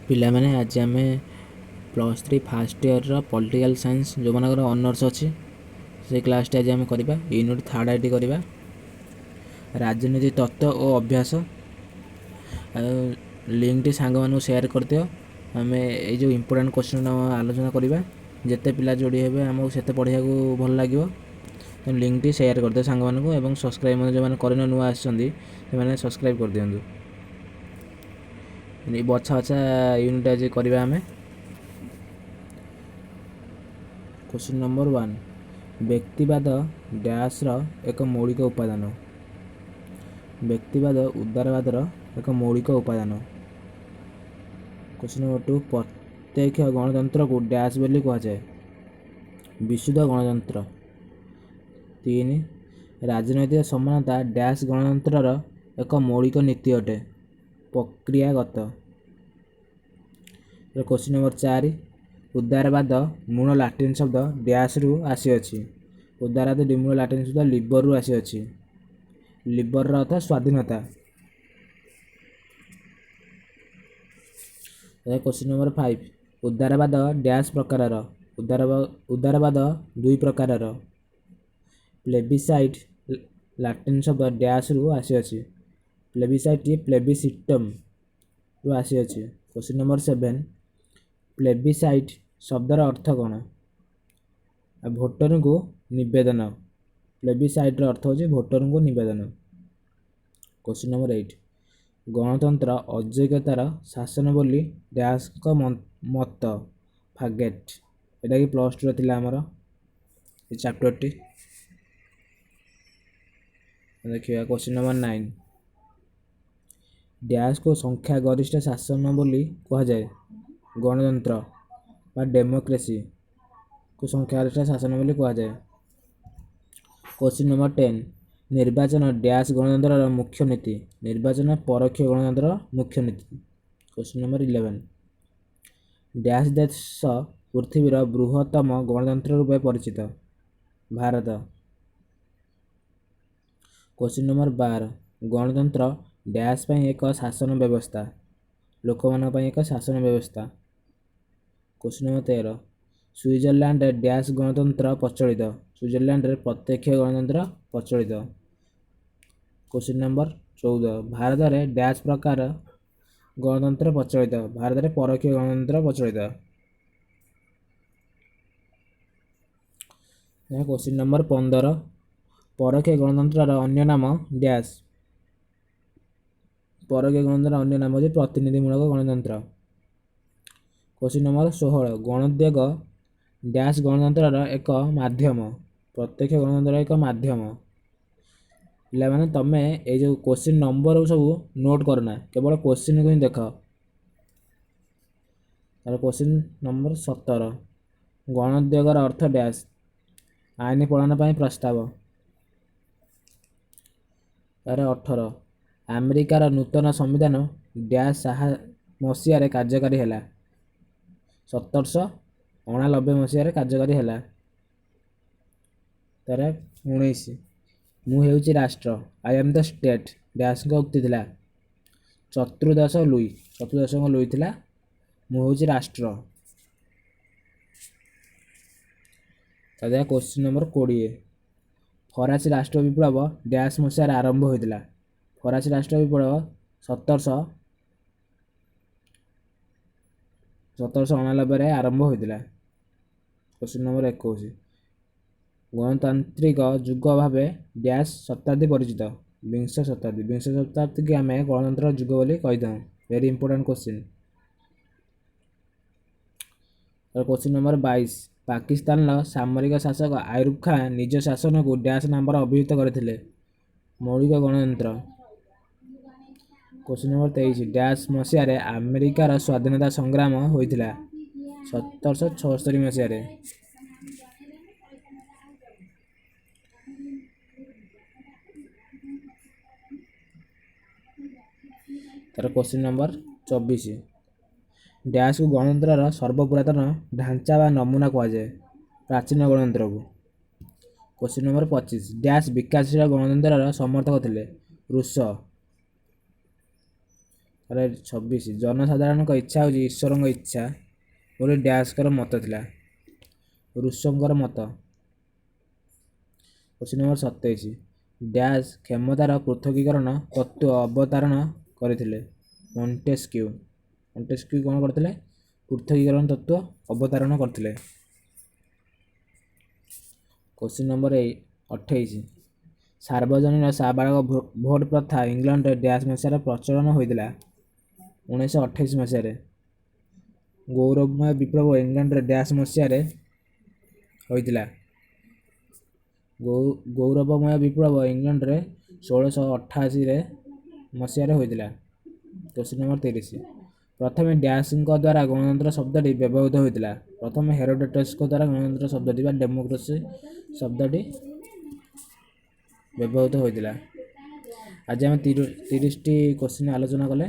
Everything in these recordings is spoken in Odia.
ପିଲାମାନେ, ଆଜି ଆମେ +3 ଫାର୍ଷ୍ଟ ଇୟର୍ର ପଲିଟିକାଲ୍ ସାଇନ୍ସ, ଯେଉଁମାନଙ୍କର ଅନର୍ସ ଅଛି, ସେଇ କ୍ଲାସ୍ଟି ଆଜି ଆମେ କରିବା। ୟୁନିଟ୍ ଥାର୍ଡ଼ IT କରିବା, ରାଜନୀତି ତତ୍ତ୍ୱ ଓ ଅଭ୍ୟାସ। ଆଉ ଲିଙ୍କଟି ସାଙ୍ଗମାନଙ୍କୁ ସେୟାର କରିଦିଅ। ଆମେ ଏଇ ଯେଉଁ ଇମ୍ପୋର୍ଟାଣ୍ଟ କୋଶ୍ଚିନ୍ ଆଲୋଚନା କରିବା, ଯେତେ ପିଲା ଯୋଡ଼ି ହେବେ ଆମକୁ ସେତେ ପଢ଼ିବାକୁ ଭଲ ଲାଗିବ। ତେଣୁ ଲିଙ୍କଟି ସେୟାର କରିଦିଅ ସାଙ୍ଗମାନଙ୍କୁ ଏବଂ ସବସ୍କ୍ରାଇବ୍ ମଧ୍ୟ ଯେଉଁମାନେ କରିନ, ନୂଆ ଆସିଛନ୍ତି, ସେମାନେ ସବସ୍କ୍ରାଇବ୍ କରିଦିଅନ୍ତୁ। ଏଇ ବଛା ବଛା ୟୁନିଟ୍ ଆଜି କରିବା ଆମେ। କୋଶ୍ଚିନ୍ ନମ୍ବର 1, ବ୍ୟକ୍ତିବାଦ ଡ୍ୟାସ୍ର ଏକ ମୌଳିକ ଉପାଦାନ। ବ୍ୟକ୍ତିବାଦ ଉଦାରବାଦର ଏକ ମୌଳିକ ଉପାଦାନ। କୋଶ୍ଚିନ୍ ନମ୍ବର 2, ପ୍ରତ୍ୟକ୍ଷ ଗଣତନ୍ତ୍ରକୁ ଡ୍ୟାସ୍ ବୋଲି କୁହାଯାଏ। ବିଶୁଦ୍ଧ ଗଣତନ୍ତ୍ର। 3, ରାଜନୈତିକ ସମାନତା ଡ୍ୟାସ୍ ଗଣତନ୍ତ୍ରର ଏକ ମୌଳିକ ନୀତି ଅଟେ। ପ୍ରକ୍ରିୟାଗତ। କୋଶ୍ଚିନ୍ ନମ୍ବର 4, ଉଦାରବାଦ ମୂଳ ଲାଟିନ୍ ଶବ୍ଦ ଡ୍ୟାସ୍ରୁ ଆସିଅଛି। ଉଦାରବାଦ ମୂଳ ଲାଟିନ୍ ଶବ୍ଦ ଲିବରରୁ ଆସିଅଛି। ଲିବରର ଅର୍ଥ ସ୍ୱାଧୀନତା। କୋଶ୍ଚିନ୍ ନମ୍ବର 5, ଉଦାରବାଦ ଡ୍ୟାସ୍ ପ୍ରକାରର। ଉଦାରବାଦ ଦୁଇ ପ୍ରକାରର। ପ୍ଲେବିସାଇଟ୍ ଲାଟିନ୍ ଶବ୍ଦ ଡ୍ୟାସ୍ରୁ ଆସିଅଛି। ପ୍ଲେବିସାଇଟ୍ ପ୍ଲେବିସିଟମ୍ରୁ ଆସିଅଛି। କୋଶ୍ଚିନ୍ ନମ୍ବର 7, ପ୍ଲେବିସାଇଟ୍ ଶବ୍ଦର ଅର୍ଥ କ'ଣ? ଆଉ ଭୋଟରଙ୍କୁ ନିବେଦନ। ପ୍ଲେବିସାଇଟ୍ର ଅର୍ଥ ହେଉଛି ଭୋଟରଙ୍କୁ ନିବେଦନ। କୋଶ୍ଚିନ୍ ନମ୍ବର 8, ଗଣତନ୍ତ୍ର ଅଯୋଗ୍ୟତାର ଶାସନ ବୋଲି ଡ୍ୟାସ୍ଙ୍କ ମତ। ଫାଗେଟ୍। ଏଇଟା କି +2ରେ ଥିଲା ଆମର ଏ ଚାପ୍ଟରଟି। ଦେଖିବା କୋଶ୍ଚିନ୍ ନମ୍ବର 9, ଡ୍ୟାସ୍କୁ ସଂଖ୍ୟା ଗରିଷ୍ଠ ଶାସନ ବୋଲି କୁହାଯାଏ। ଗଣତନ୍ତ୍ର ବା ଡେମୋକ୍ରେସିକୁ ସଂଖ୍ୟାଗରିଷ୍ଠ ଶାସନ ବୋଲି କୁହାଯାଏ। କୋଶ୍ଚିନ୍ ନମ୍ବର 10, ନିର୍ବାଚନ ଡ୍ୟାସ୍ ଗଣତନ୍ତ୍ରର ମୁଖ୍ୟ ନୀତି। ନିର୍ବାଚନ ପରୋକ୍ଷ ଗଣତନ୍ତ୍ରର ମୁଖ୍ୟ ନୀତି। କୋଶ୍ଚିନ୍ ନମ୍ବର 11, ଡ୍ୟାସ୍ ଦେଶ ପୃଥିବୀର ବୃହତ୍ତମ ଗଣତନ୍ତ୍ର ରୂପେ ପରିଚିତ। ଭାରତ। କୋଶ୍ଚିନ୍ ନମ୍ବର 12, ଗଣତନ୍ତ୍ର ଡ୍ୟାସ୍ ପାଇଁ ଏକ ଶାସନ ବ୍ୟବସ୍ଥା। ଲୋକମାନଙ୍କ ପାଇଁ ଏକ ଶାସନ ବ୍ୟବସ୍ଥା। କୋଶ୍ଚିନ୍ ନମ୍ବର 13, ସୁଇଜରଲ୍ୟାଣ୍ଡରେ ଡ୍ୟାସ୍ ଗଣତନ୍ତ୍ର ପ୍ରଚଳିତ। ସୁଇଜରଲ୍ୟାଣ୍ଡରେ ପ୍ରତ୍ୟକ୍ଷ ଗଣତନ୍ତ୍ର ପ୍ରଚଳିତ। କୋଶ୍ଚିନ୍ ନମ୍ବର 14, ଭାରତରେ ଡ୍ୟାସ୍ ପ୍ରକାର ଗଣତନ୍ତ୍ର ପ୍ରଚଳିତ। ଭାରତରେ ପରୋକ୍ଷ ଗଣତନ୍ତ୍ର ପ୍ରଚଳିତ। କୋଶ୍ଚିନ୍ ନମ୍ବର 15, ପରୋକ୍ଷ ଗଣତନ୍ତ୍ରର ଅନ୍ୟ ନାମ ଡ୍ୟାସ୍। ପରୋକ୍ଷ ଗଣତନ୍ତ୍ରର ଅନ୍ୟ ନାମ ହେଉଛି ପ୍ରତିନିଧିମୂଳକ ଗଣତନ୍ତ୍ର। କୋଶ୍ଚିନ୍ ନମ୍ବର 16, ଗଣୋଦ୍ୟୋଗ ଡ୍ୟାସ୍ ଗଣତନ୍ତ୍ରର ଏକ ମାଧ୍ୟମ। ପ୍ରତ୍ୟକ୍ଷ ଗଣତନ୍ତ୍ରର ଏକ ମାଧ୍ୟମ। ପିଲାମାନେ, ତମେ ଏଇ ଯେଉଁ କୋଶ୍ଚିନ୍ ନମ୍ବର ସବୁ ନୋଟ୍ କରନା, କେବଳ କୋଶ୍ଚିନ୍କୁ ହିଁ ଦେଖ। ତାର କୋଶ୍ଚିନ୍ ନମ୍ବର 17, ଗଣୋଦ୍ୟୋଗର ଅର୍ଥ ଡ୍ୟାସ୍। ଆଇନ ପ୍ରଣୟନ ପାଇଁ ପ୍ରସ୍ତାବ। ତାର 18, ଆମେରିକାର ନୂତନ ସମ୍ବିଧାନ ଡ୍ୟାସ୍ ମସିହାରେ କାର୍ଯ୍ୟକାରୀ ହେଲା। 1789 ମସିହାରେ କାର୍ଯ୍ୟକାରୀ ହେଲା। ତାର 19, ମୁଁ ହେଉଛି ରାଷ୍ଟ୍ର, I M the state ଡ୍ୟାସ୍ଙ୍କ ଉକ୍ତି ଥିଲା। ଚତୁର୍ଦ୍ଦଶ ଲୁଇ, ଚତୁର୍ଦ୍ଦଶଙ୍କ ଲୁଇ ଥିଲା ମୁଁ ହେଉଛି ରାଷ୍ଟ୍ର। ତା ଦେହ କୋଶ୍ଚିନ୍ ନମ୍ବର 20, ଫରାସୀ ରାଷ୍ଟ୍ର ବିପ୍ଳବ ଡ୍ୟାସ୍ ମସିହାରେ ଆରମ୍ଭ ହୋଇଥିଲା। ଫରାସୀ ରାଷ୍ଟ୍ର ବିପ୍ଳବ 1789ରେ ଆରମ୍ଭ ହୋଇଥିଲା। କୋଶ୍ଚିନ୍ ନମ୍ବର 21, ଗଣତାନ୍ତ୍ରିକ ଯୁଗ ଭାବେ ଡ୍ୟାସ୍ ଶତାବ୍ଦୀ ପରିଚିତ। ବିଂଶ ଶତାବ୍ଦୀ। ବିଂଶ ଶତାବ୍ଦୀକି ଆମେ ଗଣତନ୍ତ୍ର ଯୁଗ ବୋଲି କହିଥାଉ। Very important question. Question number 22, ପାକିସ୍ତାନର ସାମରିକ ଶାସକ ଆୟୁବ ଖାଁ ନିଜ ଶାସନକୁ ଡ୍ୟାସ୍ ନାମରେ ଅଭିହିତ କରିଥିଲେ। ମୌଳିକ ଗଣତନ୍ତ୍ର। କୋଶ୍ଚିନ୍ ନମ୍ବର 23, ଡ୍ୟାସ୍ ମସିହାରେ ଆମେରିକାର ସ୍ୱାଧୀନତା ସଂଗ୍ରାମ ହୋଇଥିଲା। 1776 ମସିହାରେ। ତାର କୋଶ୍ଚିନ୍ ନମ୍ବର 24, ଡ୍ୟାସ୍କୁ ଗଣତନ୍ତ୍ରର ସର୍ବପୁରାତନ ଢାଞ୍ଚା ବା ନମୁନା କୁହାଯାଏ। ପ୍ରାଚୀନ ଗଣତନ୍ତ୍ରକୁ। କୋଶ୍ଚିନ୍ ନମ୍ବର 25, ଡ୍ୟାସ୍ ବିକାଶଶୀଳ ଗଣତନ୍ତ୍ରର ସମର୍ଥକ ଥିଲେ। ରୁଷ। ତାପରେ 26, ଜନସାଧାରଣଙ୍କ ଇଚ୍ଛା ହେଉଛି ଈଶ୍ୱରଙ୍କ ଇଚ୍ଛା ବୋଲି ଡ୍ୟାସ୍ଙ୍କର ମତ ଥିଲା? ରୁଷୋଙ୍କର ମତ। କ୍ୱେଶ୍ଚିନ୍ ନମ୍ବର 27, ଡ୍ୟାସ୍ କ୍ଷମତାର ପୃଥକୀକରଣ ତତ୍ତ୍ୱ ଅବତାରଣ କରିଥିଲେ? ମଣ୍ଟେସ୍କ୍ୟୁ। ମଣ୍ଟେସ୍କ୍ୟୁ କ'ଣ କରିଥିଲେ? ପୃଥକୀକରଣ ତତ୍ତ୍ୱ ଅବତାରଣ କରିଥିଲେ। କ୍ୱେଶ୍ଚିନ୍ ନମ୍ବର 28, ସାର୍ବଜନୀନ ସାବାଳକ ଭୋଟ ପ୍ରଥା ଇଂଲଣ୍ଡରେ ଡ୍ୟାସ୍ ମସିହାରେ ପ୍ରଚଳନ ହୋଇଥିଲା? 1928 ମସିହାରେ। ଗୌରବମୟ ବିପ୍ଳବ ଇଂଲଣ୍ଡରେ ଡ୍ୟାସ୍ ମସିହାରେ ହୋଇଥିଲା? ଗୌରବମୟ ବିପ୍ଳବ ଇଂଲଣ୍ଡରେ 1688ରେ ମସିହାରେ ହୋଇଥିଲା। କ୍ୱେଶ୍ଚିନ୍ ନମ୍ବର 30, ପ୍ରଥମେ ଡ୍ୟାସ୍ଙ୍କ ଦ୍ୱାରା ଗଣତନ୍ତ୍ର ଶବ୍ଦଟି ବ୍ୟବହୃତ ହୋଇଥିଲା? ପ୍ରଥମେ ହେରୋଡୋଟସ୍ଙ୍କ ଦ୍ୱାରା ଗଣତନ୍ତ୍ର ଶବ୍ଦଟି ବା ଡେମୋକ୍ରେସି ଶବ୍ଦଟି ବ୍ୟବହୃତ ହୋଇଥିଲା। ଆଜି ଆମେ 30ଟି କ୍ୱେଶ୍ଚିନ୍ ଆଲୋଚନା କଲେ।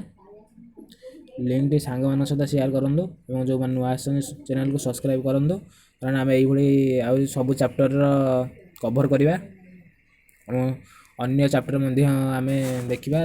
ଲିଙ୍କଟି ସାଙ୍ଗମାନଙ୍କ ସହିତ ସେୟାର କରନ୍ତୁ ଏବଂ ଯେଉଁମାନେ ନୂଆ ଆସିଛନ୍ତି, ଚ୍ୟାନେଲକୁ ସବସ୍କ୍ରାଇବ୍ କରନ୍ତୁ, କାରଣ ଆମେ ଏଇଭଳି ଆଉ ସବୁ ଚାପ୍ଟରର କଭର୍ କରିବା ଏବଂ ଅନ୍ୟ ଚାପ୍ଟର ମଧ୍ୟ ଆମେ ଦେଖିବା।